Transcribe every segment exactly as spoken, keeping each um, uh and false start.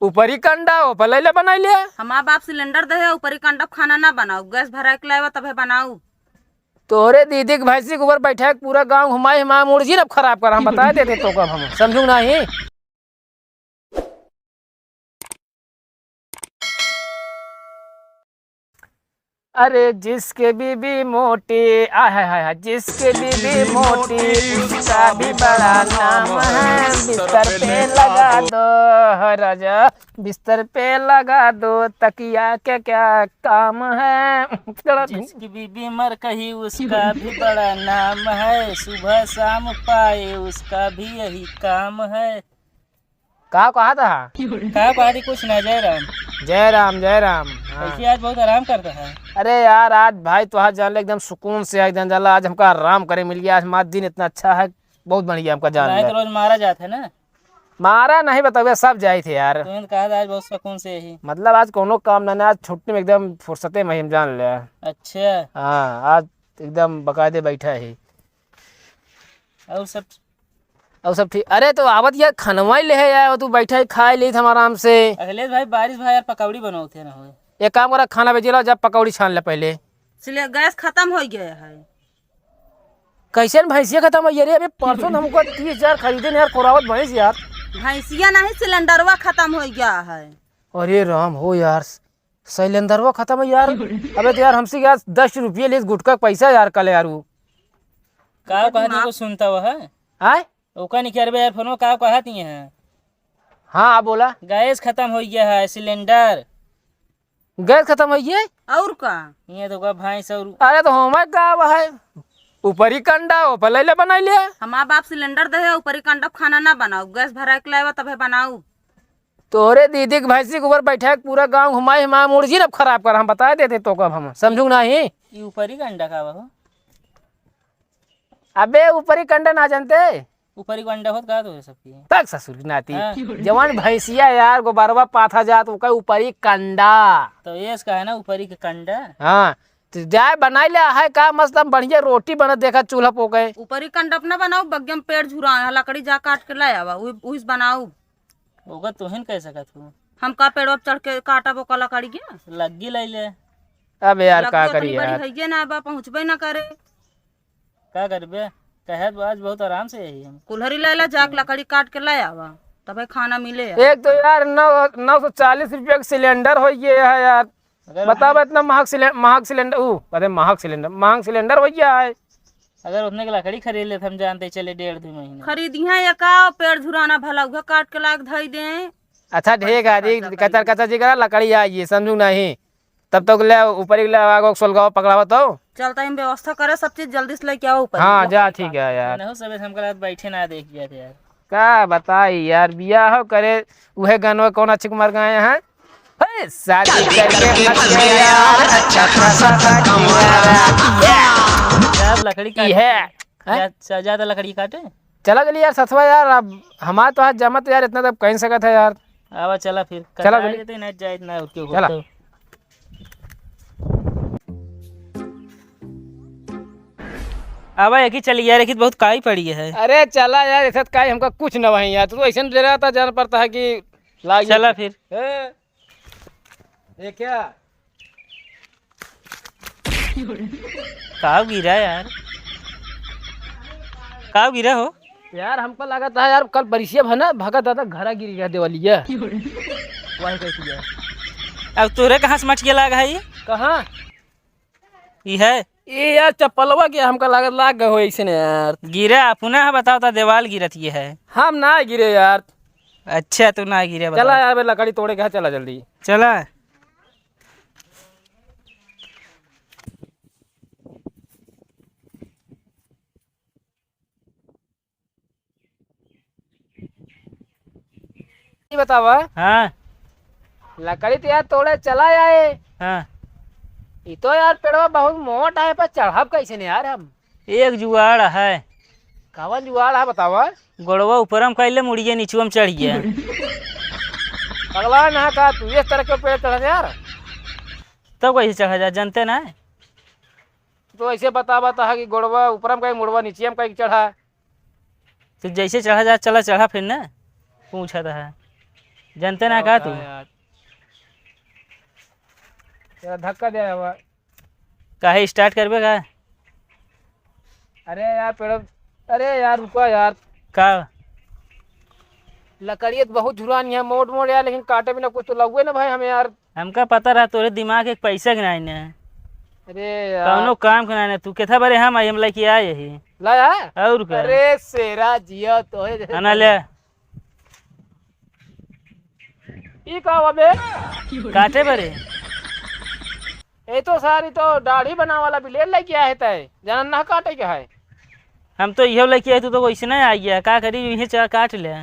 ऊपरी कंडा, ऊपर लैले बनाई ले। हमार बाप सिलेंडर दे है, ऊपरी कंडा पे खाना ना बनाऊ, गैस भराए के लावा तबे बनाऊ। तोहरे दीदी के भैंसी के ऊपर बैठा के पूरा गाँव घुमाई, हमार मूड जी ना खराब कर, हम बताए देते तो कब हम समझू नहीं। अरे जिसके बीबी मोटी, आय हाय हाय हाय, जिसके बीबी मोटी, उसका भी बड़ा नाम है। बिस्तर पे लगा दो राजा, बिस्तर पे लगा दो तकिया, के क्या काम है? जिसकी बीबी मर कही, उसका भी बड़ा नाम है। सुबह शाम पाए, उसका भी यही काम है। का कहा था? का बारी कुछ ना, जय राम। जय राम, जय राम। हाँ। कैसे आज बहुत आराम करता है? अरे यार, आज भाई तोहार जान ले एकदम सुकून से, एकदम जाला, आज हमका आराम करे मिल गया। आज हमारा दिन इतना अच्छा है, बहुत बढ़िया हमका जान रात ले। रोज मारा जात है ना? मारा नहीं बतावे, सब जाई थे यार। तो इन्हें कहा था आज बहुत सुकून से ही। मतलब आज कोनो काम ना, ना, आज छुट्टी में एकदम फुर्सते में ही हम जान ले। अच्छा। हाँ, आज एकदम बकायदे बैठा है। और सब और सब ठीक। अरे तो आवत यार, खनवा ही ले है यार, तू बैठा ही खाए लेत हम आराम से। अखिलेश भाई, बारिश भाई यार, पकौड़ी बनाओ थे ना होए। एक काम करा, खाना भेजे ला, जा पकौड़ी छान ले पहले। इसलिए गैस खत्म हो गया है। कैसे न भैंसिया खत्म हो गया रे? अबे परसों न हमको तीस हजार खरीदे न यार, खोरावत भैंस यार। भैंसिया नहीं, सिलेंडरवा खत्म हो गया है। अरे राम हो यार, सिलेंडरवा खत्म है यार। अबे तो यार हमसे यार दस रुपये लेस गुटखा के पैसा यार, कल यार वो। का ओकर कहत दिमाग को सुनता हुआ है? आय? ओका निकरबे यार, फोनवा का कहत ही है? हाँ, बोला। गैस खत्म हो गया है, सिलेंडर। गैस खत्म हो गया? और का? ये तो का भाई सौ रु- अरे तो हमें का हुआ है? ऊपरी कंडा, ऊपर ले ले बनाई ले। हमार बाप सिलेंडर दे है, ऊपरी कंडा पे खाना ना बनाऊ, गैस भरा के लावा तबे बनाऊ। तोरे दीदी के भैंसी के ऊपर बैठा के पूरा गांव घुमाई, हमारा मूड जी ना खराब कर, हम बताए देते तो कब हम समझू नहीं। ई ऊपरी कंडा का बा हो? अबे ऊपरी कंडा ना जानते? ऊपरी कंडा होत का तोरे सबकी? तक ससुर की नाती। हाँ। जवान भैंसिया यार गोबरवा पाथा जात ओका ऊपरी कंडा। तो ये इसका है ना ऊपरी के कंडा। हाँ। तो जाए बनाई ले है का मस्त हम बढ़िया रोटी बनत देखा चूल्हा पोके। ऊपरी कंडा अपना बनाऊ, बग्गे में पेड़ झुरा है, लकड़ी जा काट के ले आवा, उही, उही से बनाऊ। ओकर तोहिन कह सकत हो। हम का पेड़वा पे चढ़ के काटब ओकर लकड़ी के? लग्गी लइ ले। अब यार लग्गी का ओतनी करी बड़ी यार। हइये ना बा, पहुँचबे ना करे। का करबे? कहे तो आज बहुत आराम से यही हम। कुल्हरी ले ला, जाके लकड़ी काट के ले आवा, तबे खाना मिले यार। एक तो यार नौ, नौ सौ चालीस रुपया के सिलेंडर हो गया है यार। अगर बतावा इतना महंग सिले-, महंग सिलेंडर, ऊ, अरे महंग सिलेंडर, महंग सिलेंडर हो गया है। अगर उतने के लकड़ी खरीद लेत हम जानते चले डेढ़ दो महीने। खरीदिहा या का, पेड़ झुराना भला उहे काट के लाग धई दे। अच्छा ठीक है, पैसा जी, खर्चा कचर करी। कचर जी करा, लकड़ी आई है, समझू नहीं। तब तक ले ऊपर ही ले आगो सोलगावा पकड़ावा तो। चलता हम व्यवस्था करे, सब चीज जल्दी से लेके आओ ऊपर। हाँ, जा ठीक है यार। नहीं हो सबे हमका रात बैठे ना देख गया थे यार। का बताई यार, बियाह करे उहे गनवा कौन अच्छे कुमार गाए हैं। हे, शादी करके फंस गया, अच्छा खासा था तुम्हारा। यार, लकड़ी काट ई है। हैं? जा, जा, जा तो लकड़ी काटे। चला चली यार सथवा यार, अब हमार तो आज जमत यार, इतना तब कहीं सकत है यार। आवा चला फिर। चला कटाई चली। देते ना जाए ना, ओके, चला। ओके। आवा एक ही चली यार, एक ही बहुत काई पड़ी है। अरे चला यार, ऐसा काई हमका कुछ न वही यार, तू तो ऐसे डराता जान पड़ता है कि लाग चला फिर। ए, ये क्या? काव गिरा यार? काव गिरा हो? यार, हमको लागत है यार, कल बरिसिया भा ना, भगा दादा घरा गिरी रह देवाली है। वही कहती है। अब तोरे कहाँ से मच गया लाग है ये? कहाँ? ई है? ये यार, चप्पलवा के हमका लागत लाग गए हो ऐसे ने यार। गिरा, पुनः बताओ तो देवाल गिरत ये है। हम ना गिरे यार। अच्छा, तू ना गिरे, चला बताओ। यार, बे लकड़ी तोड़े के है, चला जल्दी। चला। ई बतावा। हाँ। लकड़ी तो यार तोड़े चला आए। हाँ। ई तो यार पेड़वा बहुत मोट है, पर चढ़ब कैसे ने यार हम? एक जुगाड़ है। कवन जुगाड़ है बतावा? गोड़वा ऊपर में कैले, मुड़िए नीचुआ में चढ़िए। पगला ना का तू, इस तरह के पेड़ चढ़त यार? तब कैसे चढ़ा जा, जानते ना? तो ऐसे बतावा तो है कि गोड़वा ऊपर में कहीं, मुड़वा नीचे में कहीं चढ़ा। तो जैसे चढ़ा जा, चला चढ़ा फिर ना, पूछा तो है। जनते ना का तू? यार, तेरा धक्का दे रहा। काहे, start करबे का? अरे यार, पेड़ो, अरे यार, रुका यार। का? लकड़िया तो बहुत झुरानी है, मोट मोट यार, लेकिन काटे बिना कुछ तो लउए ना भाई हमें यार। हमका पता रहा तोरे दिमाग एक पैसा के नाई ने। अरे यार। कौनो काम के नाई ने। तू केथा बरे हम आई, हम लेके आए यही। लाया? और का? अरे शेरा जिया तो है। है ना, ले। ई का हुआ बे? काटे बरे? ए तो सारी तो दाढ़ी बनावे वाला blade लेके आए तय, जनन ना काटे के है। हम तो इहो लेके आए, तू तो वैसे नहीं आ गया, का करी, यही चला काट ले।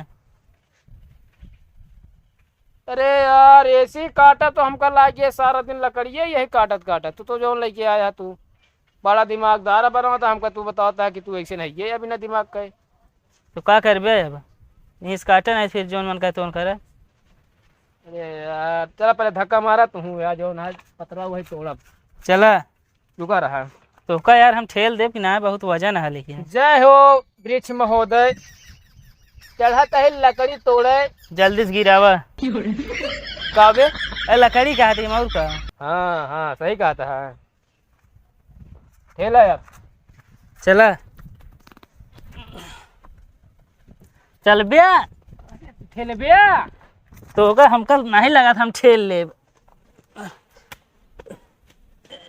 अरे यार, ऐसी काटा तो हमका लाग गया सारा दिन लकड़िए यही काटत काटत। तू तो जौन लेके आया तू, बड़ा दिमागदार बनावत है हमका, तू बतावत है कि तू ऐसे नहीं है बिना दिमाग का। तो का करबे अब? यहीं से काटे नहीं, फिर जौन मन करे तौन करे। अरे यार, चला पहले धक्का मारा तू हूँ यार, जौन आज पतरा वही तोड़ब। चला। रुका रहा। तो का यार, हम ठेल देब कि ना, बहुत वजन है लेकिन। जय हो वृक्ष महोदय, चढ़त है लकड़ी तोड़े। जल्दी से गिरावा। का बे? ए, लकड़ी कहा थी, और का? हाँ, हाँ, सही कहा था। ठेला यार। चला। चल बे। ठेल बे। तो का हमका नहीं लगा था हम ठेल लेब।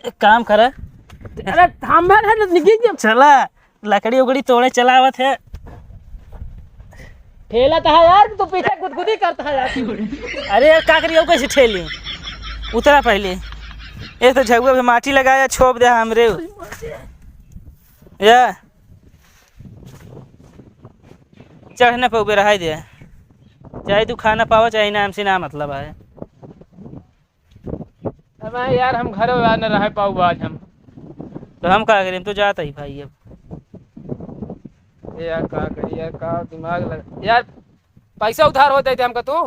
एक काम करा। अरे थाम है ना, निकल जा। चला, लकड़ी उकड़ी तोड़े चला आवत है। ठेला तो है यार, तू पीछे गुदगुदी करता है यार। अरे यार, का करी, कैसे ठेली? उतरा पहले। एक तो झगुआ पे माटी लगाया, छोप दे हमरे। या। चढ़ न पउबे, रहाई दे। चाहे तू खा न पावा, चाहे ना, हमसे ना मतलब है। अब यार, हम घरे यार न रह पाउब आज हम। तो हम का करें, हम तो जात ही भाई अब। ए यार, का करी यार, का दिमाग लग यार, पैसा उधार हो देते हमका तू।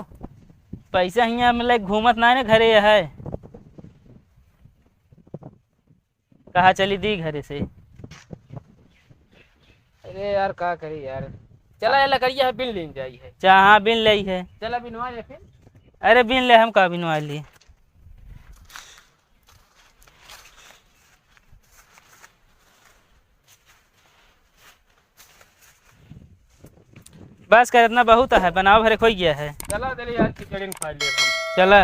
पैसा हियाँ हम लेके घूमत ना है ना, घरे है। कहा चली दी घरे से। अरे यार, का करी यार, चला यार, लकड़िया है, बिन लेन जाई है। अच्छा, हाँ, बिन लई है। चला बिनवा ले फिर। अरे बिन ले, हम का बिनवा ली। बस कर, इतना बहुत है, बनाओ भरे खोई गया है। चला चली यार, खिचड़ी में खा लिए हम। चला।